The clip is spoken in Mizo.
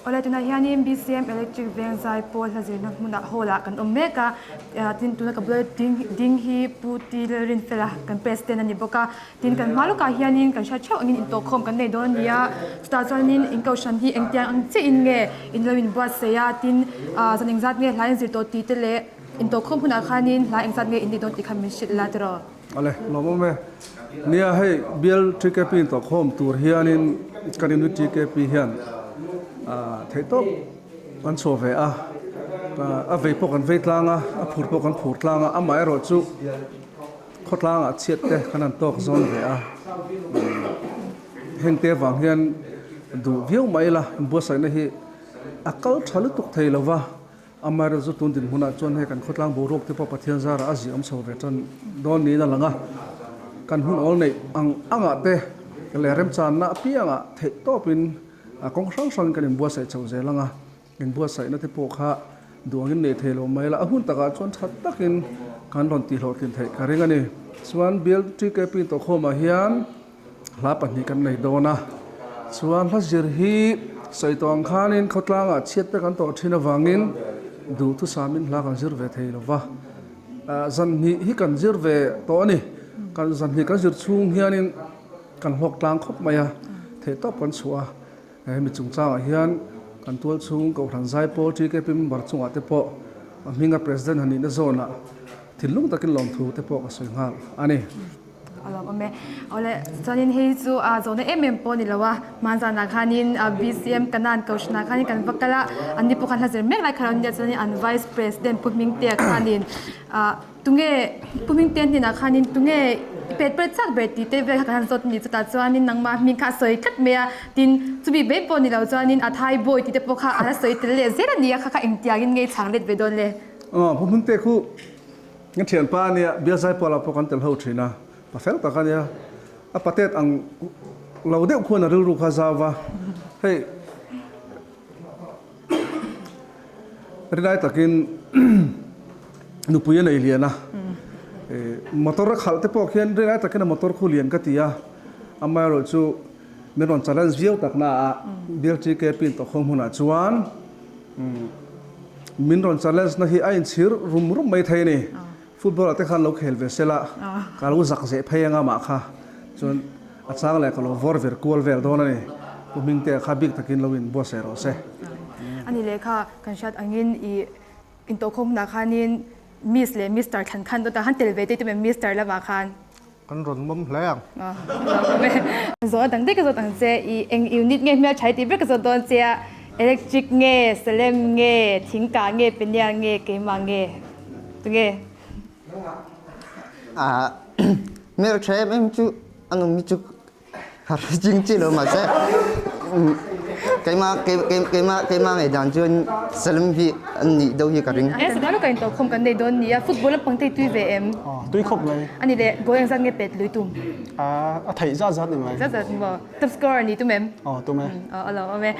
Awle tunah hianin BCM Electric Veng Zaipawl hla zirna hmunah hall ah kan awm mek a, tin tuna ka bula ding ding hi Pu Ti Lalrinfela kan president a ni bawk a, tin kan hma lawkah hianin kan hriat theuh angin intawhkhawm kan nei dawn a ni a, chutah chuanin in kohhran hi engtiang ang chiahin nge in lo inbuatsaih a, tin zan engzat nge hla inzir tawh tih te leh intawhkhawm hunah khanin hla engzat nge in nei dawn tih kha min hrilh la tiraw? Ale, lawmawm e. Nia hei bial TKP in tawhkhawm tur hianin kan inui TKP hian theihtawp kan chhuah ve a, a vei pawh kan vei tlang a, a phur pawh kan phur tlang a, amaherawh chu khawtlangah chhiat te kan han tawk zawn ve a, hengte avang hian duh viau mai ila inbuatsaihna hi a kal tha lutuk thei lova. Amaherawhchu tun dinhmunah chuan hei kan khawtlang boruak te pawh Pathian zarah a ziah awm chho ve tan dawn niin a lang a, kan hun awl neih ang angah te leh remchanna apiangah theih tawpin kawng hrang hrangin kan inbuatsaih chho zel ang a, inbuatsaihna te pawh kha duangin nei thei lo mai la, a hun takah chuan tha takin kan rawn tihhlawhtlin theih ka ring a ni. Chuan BLTKP Tawkhawmah hian. Hla pahnih kan nei dawn a, chuan hla zir hi sawi tawh ang khanin khawtlangah chhiat te kan tawh thin avangin duhthusamin hla kan zir ve thei lo va, zan hnih hi kan zir ve tawh a ni. Kan zan hnih kan zir chhung hianin kan hlawk tlang khawp mai a, theihtawp kan chhuah a, hemi chungchangah hian kan tual chhung Kohhran Zaipawl TKP member chungah te pawh a hminga President han nihna zawnah thinlung takin lawmthu te pawh ka sawi nghal a ni. A lawm awm e. Awle, chuanin hei chu a zawhna em em pawh a ni lo a, hmanzanah khanin BCM Kanan Kohhranah khanin kan va kal a, anni pawh khan hla zir mek lai kha lo nia, chuanin an Vice President Pu Hmingtea khanin ah tunge Pu Hmingtea hnenah khanin tunge i pet pet chak ber tih te vel kha kan han zawt a ni, chutah chuanin nangmah hming kha a sawi tlat mai a, tin chumi mai pawh ni lo chuanin a Thai boy tih te pawh kha a la sawi tel leh zel a ni a, kha kha engtiangin nge i chhang let ve dawn le? Aw, Pu Hmingtea khu Ka thianpa a nia, Bialzaipuala pawh kan tel ho thin a, pa fel tak a nia. A patet ang lo deuh khuan a rilru kha zau va, hei rinai takin nupui a nei lian a, motor a khalh te pawh khian rinai takin a motor khu lian ka ti a, amaherawhchu min rawn challenge viau tak na a, Bial TKP in tawhkhawm hunah chuan Min rawn challenge na hi a inchhir rum rum mai thei a ni. Football ah te khan lo khel ve sela, ka lo zak zeh phei anga mah kha chuan a chang leh ka lo vawr vir kual vel dawn a ni. Pu Hmingtea kha bik takin lo in buatsaih rawh se. Ani lehkha kan hriat angin i intawhkhawm hunah khanin Miss leh Mister thlan khan dawtah khan tel ve te tum em Mister lamah khan? Kan rawn mawm hle ang. Zawh a dang daih ka zawt ang che, i eng unit nge hmel tha i tih ber ka zawt dawn che a, electric nge, salem nge, thingkah nge, penial nge, keimah nge, tunge? Ah, hmel tha em em chu a nung hi chu Ka hre ching chi lo mahse keimah keimah keimah ngei dan chuan Salim hi an nih deuh hi ka ring. E Salim ka intawh khawm kan nei dawn nia football lampang te hi tui ve em? Tui khawp mai. Ani leh goal engzat nge pet lui tum? A theih zat zat ni mai. Zat zat maw? Top scorer ni tum em? Aw tum e. Aw a lawm awm e.